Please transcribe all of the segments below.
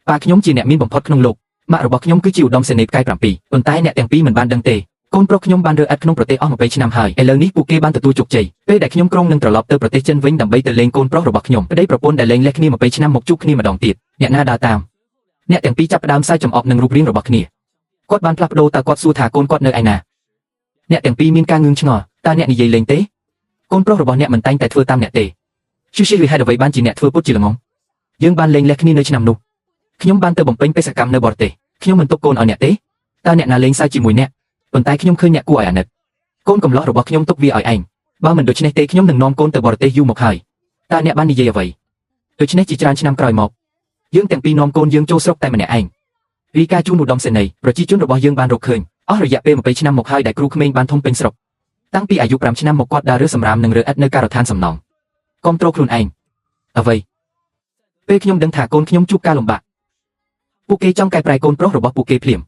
ប៉ាខ្ញុំជាអ្នកមានបំផុតក្នុងលោកម៉ាក់របស់ខ្ញុំគឺជាឧត្តមសេនីយ៍ផ្កាយ7ប៉ុន្តែអ្នកទាំងពីរមិនបានដឹងទេកូនប្រុសខ្ញុំបានរើឥដ្ឋក្នុងប្រទេសអស់20ឆ្នាំហើយឥឡូវនេះពួកគេបានទទួលជោគជ័យពេលដែលខ្ញុំក្រុងនឹងត្រឡប់ទៅប្រទេសចិនវិញដើម្បីទៅលេងកូនប្រុសរបស់ខ្ញុំប្តីប្រពន្ធដែលលែងលះគ្នា20ឆ្នាំមកជួបគ្នាម្ដងទៀតអ្នកណាដើរតាមអ្នកទាំងពីរចាប់ផ្ដើមសើចចំអកនឹងរូបរាងរបស់គ្នាគាត់បានផ្លាស់ប្ដូរតើគាត់សួរថាកូនគាត់នៅឯណាអ្នកទាំងពីរមានការងឿងឆ្ងល់តើអ្នកនិយាយលេងទេកូនប្រុសរបស់អ្នកមិនតែងតែធ្វើតាមអ្នកទេឈឺឈឺឬហេតុអ្វីបានជាអ្នកធ្វើពុតជាល្ងងយើងបានលែងលះគ្នានៅឆ្នាំនោះខ្ញុំបានទៅបំពេញបេសកកម្មនៅបរទេសខ្ញុំមិនទុកកូនឲ្យអ្នកទេតើអ្នកណាលេងសើចជាមួយអ្នកប៉ុន្តែខ្ញុំឃើញអ្នកគួរឲ្យអាណិតកូនកំឡោះរបស់ខ្ញុំទុកវាឲ្យឯងបើមិនដូច្នេះទេខ្ញុំនឹងនាំកូនទៅបរទេសយូរមកហើយតើអ្នកបាននិយាយអ្វីដូច្នេះជាច្រើនឆ្នាំក្រោយមកយើងទាំងពីរនាំកូនយើងចូលស្រុកតែម្នាក់ឯងរីកាជូនឧត្តមសេនីយ៍ប្រជាជនរបស់យើងបានរកឃើញអស់រយៈពេល20ឆ្នាំមកហើយដែលគ្រូក្មេងបានធំពេញស្រុកតាំងពីអាយុ5ឆ្នាំមកគាត់ដើររើសម្រាមនិងរើឥដ្ឋនៅការដ្ឋានសំណង់គាំទ្រខ្លួនឯងអ្វីពេលខ្ញុំដឹងថាកូនខ្ញុំជួបការលំបាកពួកគេចង់កែប្រែកូនប្រុសរបស់ពួកគេភ្លាម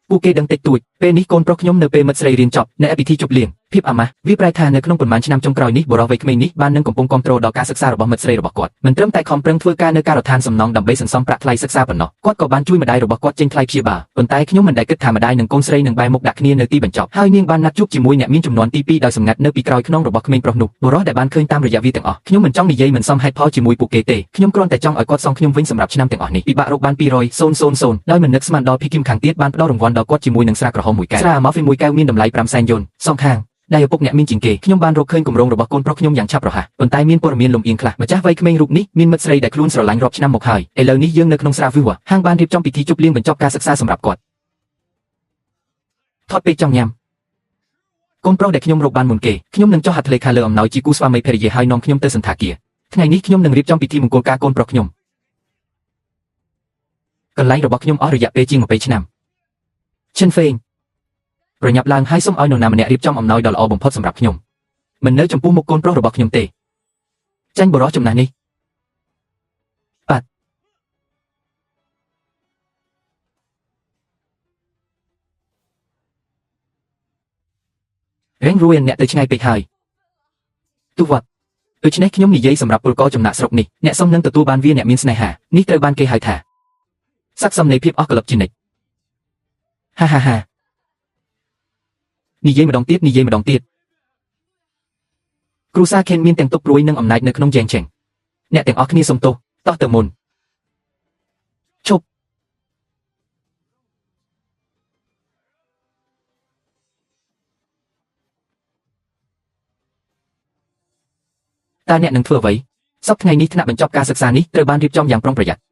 ពួកគេដឹងតិចតួចពេលនេះកូនប្រុសខ្ញុំនៅពេលមិត្តស្រីរៀនចប់នៅឯពិធីជប់លៀងភាពអាម៉ាស់វាប្រែថានៅក្នុងប៉ុន្មានឆ្នាំចុងក្រោយនេះបុរសវ័យក្មេងនេះបាននឹងកំពុងគាំទ្រដល់ការសិក្សារបស់មិត្តស្រីរបស់គាត់មិនត្រឹមតែខំប្រឹងធ្វើការនៅការដ្ឋានសំណង់ដើម្បីសន្សំប្រាក់ថ្លៃសិក្សាប៉ុណ្ណោះគាត់ក៏បានជួយម្ដាយរបស់គាត់ចេញថ្លៃព្យាបាលប៉ុន្តែខ្ញុំមិនដែលគិតថាម្ដាយនិងកូនស្រីនឹងបែរមុខដាក់គ្នានៅទីបញ្ចប់ហើយនាងបានណាត់ជួបជាមួយអ្នកមានចំនួនទី2ដោយសម្ងាត់នៅពីក្រោយខ្នងរបស់ក្មេងប្រុសនោះបុរសដែលបានឃើញតាមរយៈវាទាំងអស់ខ្ញុំមិនចង់និយាយមិនសមហេតុផលជាមួយពួកគេទេខ្ញុំគ្រាន់តែចង់ឲ្យគាត់សងខ្ញុំវិញសម្រាប់ឆ្នាំទាំងអស់នេះពិបាករកបាន200,000ដោយមិននឹកស្មានដល់ភីគឹមខាងទៀតបានផ្ដល់រង្វាន់ដល់គាត់ជាមួយនឹងស្រាក្រហមមួយកែវស្រាអាម៉ាហ្វីមួយកែវមានតម្លៃ5សែនយុនសងខាងដែលឪពុកអ្នកមានជាងគេខ្ញុំបានរកឃើញគម្រោងរបស់កូនប្រុសខ្ញុំយ៉ាងឆាប់រហ័សប៉ុន្តែមានព័ត៌មានលំអៀងខ្លះម្ចាស់វ័យក្មេងរូបនេះមានមិត្តស្រីដែលខ្លួនស្រឡាញ់រាប់ឆ្នាំមកហើយឥឡូវនេះយើងនៅក្នុងស្រាវីវហាងបានរៀបចំពិធីជប់លៀងបញ្ចប់ការសិក្សាសម្រាប់គាត់ថតពេកចង់ញ៉ាំកូនប្រុសដែលខ្ញុំរកបានមុនគេខ្ញុំនឹងចុះហត្ថលេខាលើអំណោយជាគូស្វាមីភរិយាហើយនាំខ្ញុំទៅសន្តាគារថ្ងៃនេះខ្ញុំនឹងរៀបចំពិធីមង្គលការកូនប្រុសខ្ញុំកន្លែងរបស់ខ្ញុំអស់រយៈពេលជាង20ឆ្នាំឈិនហ្វេងប្រញាប់ឡើងហើយសូមឲ្យនរណាម្នាក់រៀបចំអំណោយដ៏ល្អបំផុតសម្រាប់ខ្ញុំមិននៅចំពោះមុខកូនប្រុសរបស់ខ្ញុំទេចាញ់បុរសចំណាស់នេះបាទរេងរួយអ្នកទៅឆ្ងាយពេកហើយទូវត្តដូច្នេះខ្ញុំនិយាយសម្រាប់ពលករចំណាក់ស្រុកនេះអ្នកសុំនឹងទទួលបានវាអ្នកមានស្នេហានេះត្រូវបានគេហៅថាស័ក្តិសមនៃភាពអស់កលិបជានិច្ចហាហាហានិយាយម្ដងទៀតនិយាយម្ដងទៀតគ្រូសាខេនមានទាំងទុកព្រួយនិងអំណាចនៅក្នុងយ៉ែងឆេងអ្នកទាំងអស់គ្នាសុំទោសតោះទៅមុនឈប់តើអ្នកនឹងធ្វើអ្វីសប្តាហ៍ថ្ងៃនេះថ្នាក់បញ្ចប់ការសិក្សានេះត្រូវបានរៀបចំយ៉ាងប្រុងប្រយ័ត្ន